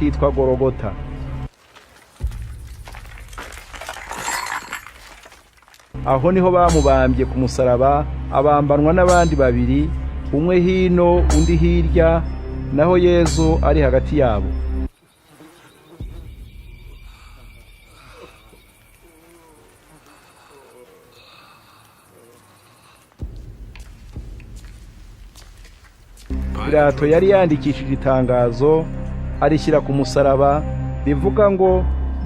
Hitwa Gorogota. Aho niho bamubambye ku musaraba, abambanwa n'abandi babiri, umwe hino undi hirya, naho Yezu ari hagati yabo. Pilato yari yandikishije itangazo arishyira ku musaraba rivuga ngo: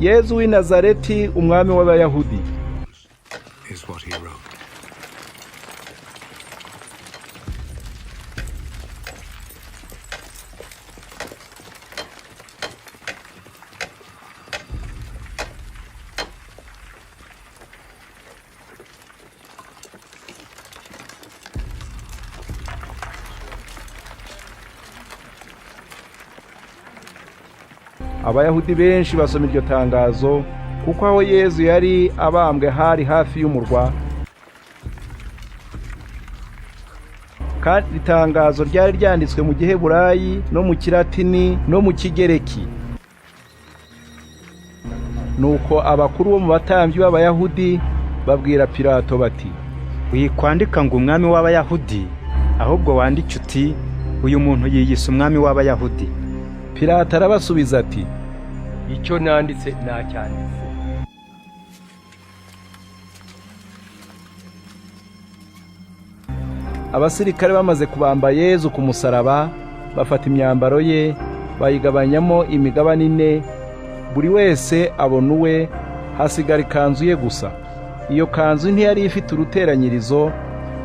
"Yezu w'i Nazareti, umwami w'Abayahudi." Is what he wrote. Abayahudi benshi basoma iryo tangazo, kuko aho Yezu yari abambwe hari hafi y'umurwa, kandi itangazo ryari ryanditswe mu Giheburayi no mu Kilatini no mu Kigereki. Nuko abakuru bo mu batambyi b'Abayahudi babwira Pilato bati: "Wikwandika ngo umwami w'Abayahudi, ahubwo wandike uti: uyu muntu yiyise umwami w'Abayahudi." Pilato arabasubiza ati: "Icyo nanditse nacyanditse." Abasirikare bamaze kubamba Yezu ku musaraba, bafata imyambaro ye bayigabanyamo imigabane ine, buri wese abona uwe, hasigara ikanzu ye gusa. Iyo kanzu ntiyari ifite uruteranyirizo,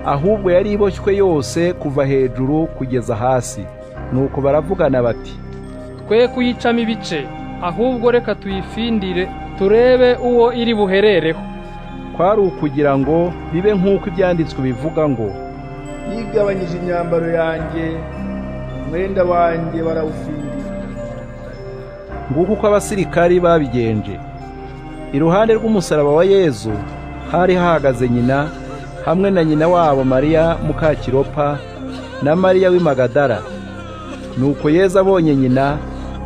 ahubwo yari iboshywe yose kuva hejuru kugeza hasi. Nuko baravugana bati: "Twe kuyicamo ibice, ahubwo reka tuyifindire turebe uwo iri buherereho." Kwari ukugira ngo bibe nk'uko ibyanditswe bivuga ngo: "Yigabanyije imyambaro yanjye, umwenda wanjye barawufindira." Nguko uko abasirikari babigenje. Iruhande rw'umusaraba wa Yezu hari hahagaze nyina hamwe na nyina wabo Mariya Mukakiropa na Mariya w'i Magadara. Nuko Yezu abonye nyina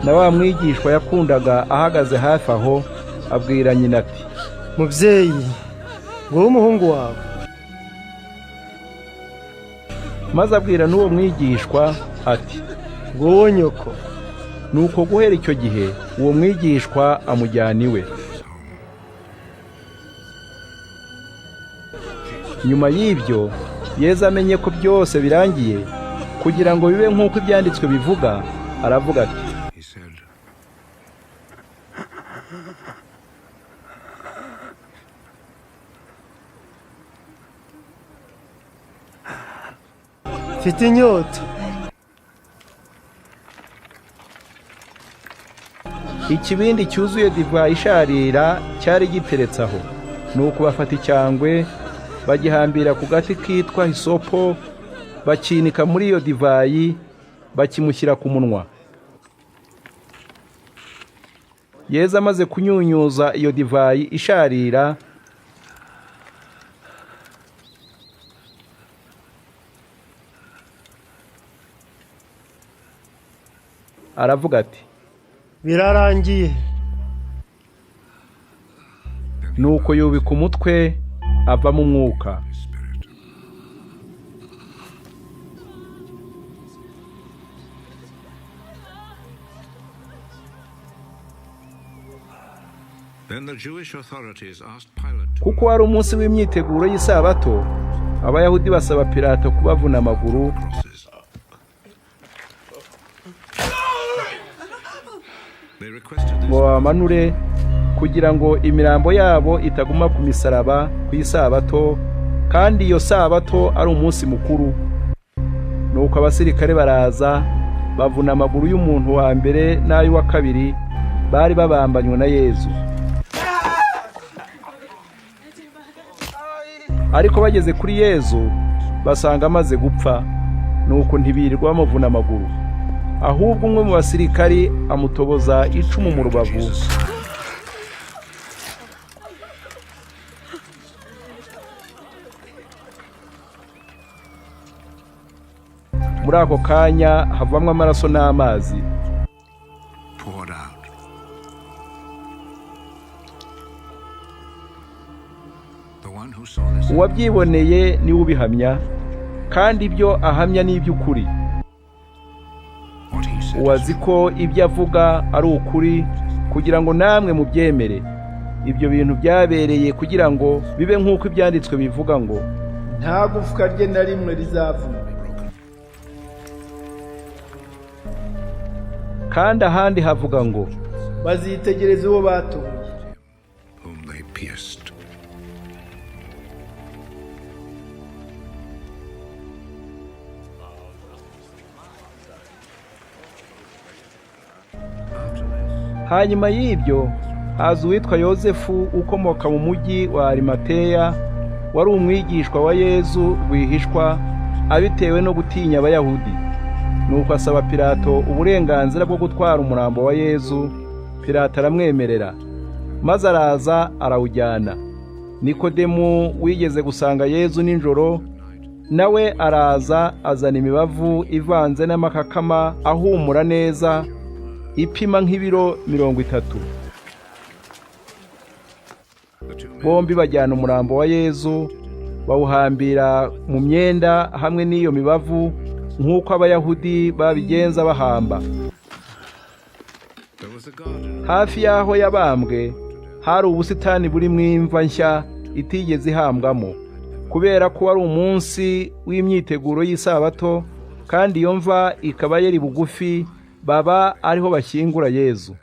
na wa mwigishwa yakundaga ahagaze hafi aho, abwira nyina ati: "Mubyeyi, nguwo umuhungu wawe." Maze abwira n'uwo mwigishwa ati: "Nguwo nyoko." Nuko guhera icyo gihe uwo mwigishwa amujyana iwe. Nyuma y'ibyo Yezu amenye ko byose birangiye, kugira ngo bibe nk'uko ibyanditswe bivuga, aravuga ati: He said, "Mfite inyota." Ikibindi cyuzuye divayi isharira cyari giteretse aho. Nuko bafata icyangwe bagihambira ku gati kitwa hisopo, bakinika muri iyo divayi, bakimushyira ku munwa. Yezu amaze kunyunyuza iyo divayi isharira, aravuga ati: "Birarangiye." Nuko yubika umutwe avamo umwuka. His spirit. Then the Jewish authorities asked Pilate to Kuko wari umunsi w'imyiteguro y'isabato, Abayahudi basaba Pilato kubavuna amaguru crosses. They requested this ngo babamanure, kugira ngo imirambo yabo itaguma ku misaraba ku isabato, kandi iyo sabato ari umunsi mukuru. Nuko abasirikare baraza bavuna amaguru y'umuntu wa mbere n'ay'uwa kabiri bari babambanywe na Yezu. Ariko bageze kuri Yezu basanga amaze gupfa, nuko ntibirirwa bamuvuna amaguru. Ahubwo umwe mu basirikari amutoboza icumu mu rubavu, Jesus' side. Muri ako kanya havamwo amaraso n'amazi. Poured out. The one who saw this Uwabyiboneye niwe ubihamya, kandi ibyo ahamya ni iby'ukuri. what he said Uwazi ko ibyo avuga ari ukuri, kugira ngo namwe mubyemere. Ibyo bintu byabereye kugira ngo bibe nk'uko ibyanditswe bivuga ngo: Nta gufwa rye na rimwe rizavuna. Kandi ahandi havuga ngo: Bazitegereza uwo batoye. whom they pierced. Hanyuma y'ibyo haza uwitwa Yozefu ukomoka mu mujyi wa Arimateya, wari umwigishwa wa Yezu rwihishwa, abitewe no gutinya Abayahudi. Nuko asaba Pilato uburenganzira bwo gutwara umurambo wa Yezu. Pilato aramwemerera, maze araza arawujyana. Nikodemu wigeze gusanga Yezu nijoro, nawe araza azana imibavu ivanze n'amakakama ahumura neza, ipima nk'ibiro 30. Bombi bajyana umurambo wa Yezu, bawuhambira mu myenda hamwe n'iyo mibavu, nk'uko Abayahudi babigenza bahamba. There was a garden Hafi y'aho yabambwe hari ubusitani burimo imva nshya itigeze ihambwamo. Kubera ko wari umunsi w'imyiteguro y'isabato, kandi iyo mva ikaba yari bugufi, baba ariho bashyingura Yezu.